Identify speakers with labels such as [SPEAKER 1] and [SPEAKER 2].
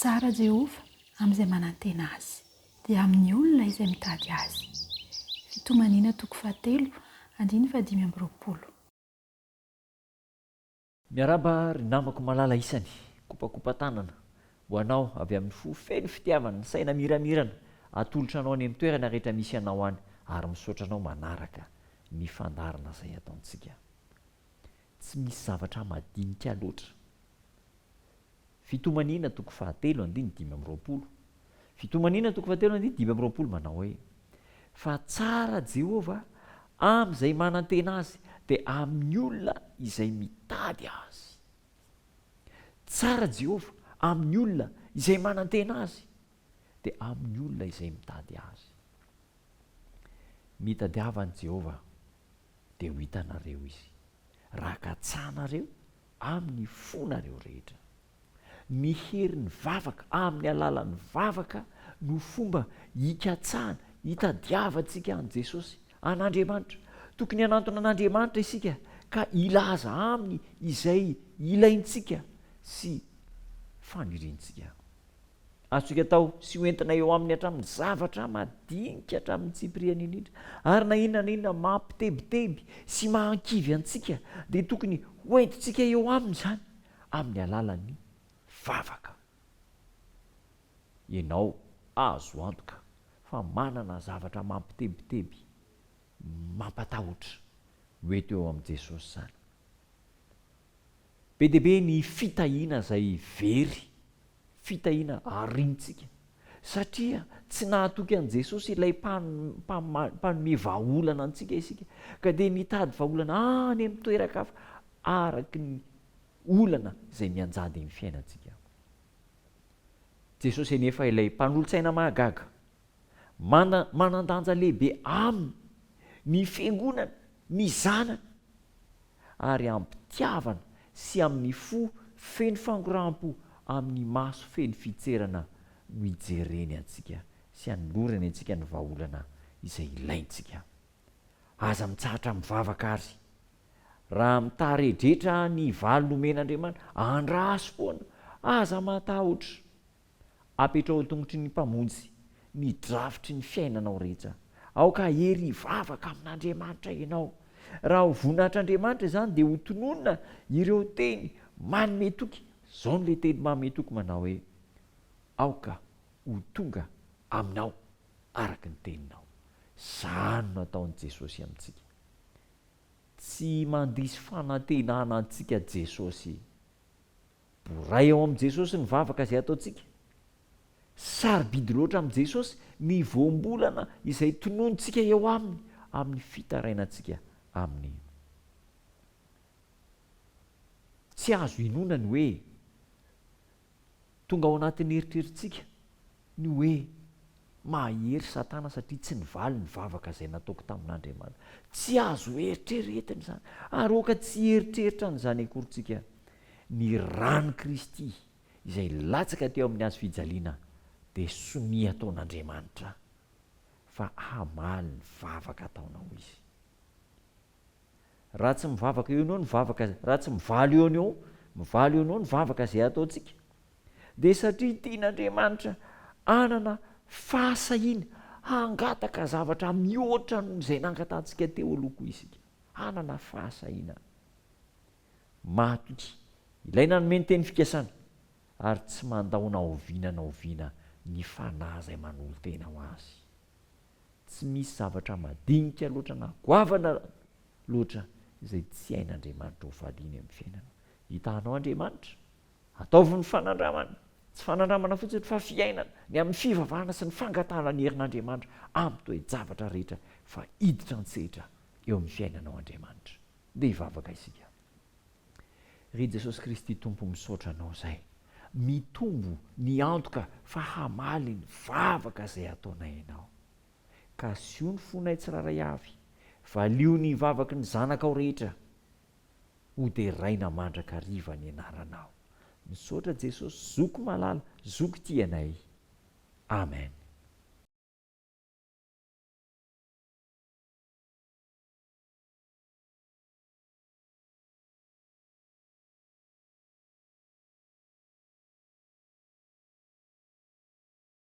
[SPEAKER 1] Tsara Jehovah amin'izay manantena Azy, dia amin'ny olona izay mitady Azy. Fitomaniana toko fahatelo, andininy fahadimy amby roapolo.
[SPEAKER 2] Miarahaba ry namako malala isany, kopakopa-tanana ho anao avy amin'ny fo feno fitiavana, ny saina miramirana, atolotra anao any amin'ny toerana rehetra misy anao any ary misaotra anao manaraka ny fandaharana izay ataontsika. Tsy misy zavatra madinika loatra. Fitomaniana toko fahatelo andininy 25 Fitomaniana toko fahatelo andininy 25 manao hoe, Fa tsara Jehovah amin'izay manantena Azy, dia amin'ny olona izay mitady Azy. Tsara Jehovah amin'ny olona izay manantena Azy, dia amin'ny olona izay mitady Azy. Mitadiava an'i Jehovah, dia ho hitanareo Izy, raha katsahanareo amin'ny fonareo rehetra. Ny herin'ny vavaka, amin'ny alalan'ny vavaka no fomba hikatsahana, hitadiavantsika an'i Jesosy, an'Andriamanitra. Tokony hanantona an'Andriamanitra isika ka hilaza Aminy izay ilaintsika sy faniriantsika. Azontsika atao sy ho entina eo aminy hatramin'ny zavatra madinika hatramin'ny tsipiriany indrindra. Ary na inona na inona mampitebiteby sy mahankivy antsika dia tokony ho entintsika eo aminy izany amin'ny alalan'ny vavaka. Ianao azo antoka fa manana zavatra mampitebiteby, mampatahotra ho eto eo amin'i Jesosy izany. Be dia be ny fitahiana izay very, fitahiana arintsika, satria tsy nahatoky an'i Jesosy ilay mpanome vahaolana antsika isika, ka dia nitady vahaolana any amin'ny toeran-kafa araka ny olana izay mianjady ny fiainantsika. Jesosy anefa ilay mpanolotsaina mahagaga, mana, manan-danja lehibe aminy ny fiangonana, ny zanany, ary am-pitiavana sy amin'ny fo feno fangoraham-po, amin'ny maso feno fitserana no ijereny antsika sy anolorany antsika ny vahaolana izay ilaintsika. Aza mitsahatra mivavaka àry. Raha mitaredretra ny valy nomen'Andriamanitra, andraso foana, aza matahotra. Apetraho an-tongotry ny Mpamonjy ny drafitry ny fiainanao rehetra. Aoka hahery hivavaka amin'Andriamanitra ianao. Raha ho voninahitr'Andriamanitra izany dia ho tononina ireo teny manome toky. Izao no ilay teny manome toky manao hoe, Aoka ho tonga aminao araka ny teninao. Izany no ataon'i Jesosy amintsika. Tsy mandiso fanantenana antsika Jesosy. Boray ao amin'i Jesosy ny vavaka izay ataontsika. Sarobidy loatra amin'i Jesosy ny voambolana izay tononintsika eo Aminy amin'ny fitarainantsika Aminy. Tsy azo inoana ny hoe tonga ao anatin'ny eritreritsika ny hoe mahery Satana satria tsy nivaly ny vavaka izay nataoko tamin'Andriamanitra. Tsy azo eritreretina izany, ary aoka tsy hieritreritra an'izany akory tsika. Ny ran'i Kristy izay latsaka teo amin'ny hazo fijaliana dia sonia ataon'Andriamanitra fa hamaly ny vavaka ataonao Izy. Raha tsy mivavaka eo no eo ny vavaka, raha tsy mivaly eo no eo, mivaly eo no eo ny vavaka izay ataontsika, dia satria tian'Andriamanitra hanana fahasahiana hangataka zavatra mihoatra noho izay nangatahantsika teo aloha koa isika. Hanana fahasahiana mahatoky ilay nanome ny teny fikasana ary tsy mandao na oviana na oviana ny fanahy izay manolo-tena ho azy. Tsy misy zavatra madinika loatra na goavana loatra izay tsy hain'Andriamanitra ho valiany amin'ny fiainana. Hitanao Andriamanitra? Ataovy ny fanandramana, tsy fanandramana fotsiny fa fiainana, ny amin'ny fivavahana sy ny fangatahana ny herin'Andriamanitra amin'ny toe-javatra rehetra fa hiditra an-tsehatra eo amin'ny fiainanao Andriamanitra. Ndeha hivavaka isika. Ry Jesosy Kristy Tompo misaotra Anao izay mitombo ny antoka fa hamaly ny vavaka izay ataonay Ianao. Kasio ny fonay tsirairay avy, valio ny vavaky ny zanakao rehetra, ho deraina mandrakariva ny anaranao. Misaotra Jesosy zoky malala, zoky tia anay. Amen.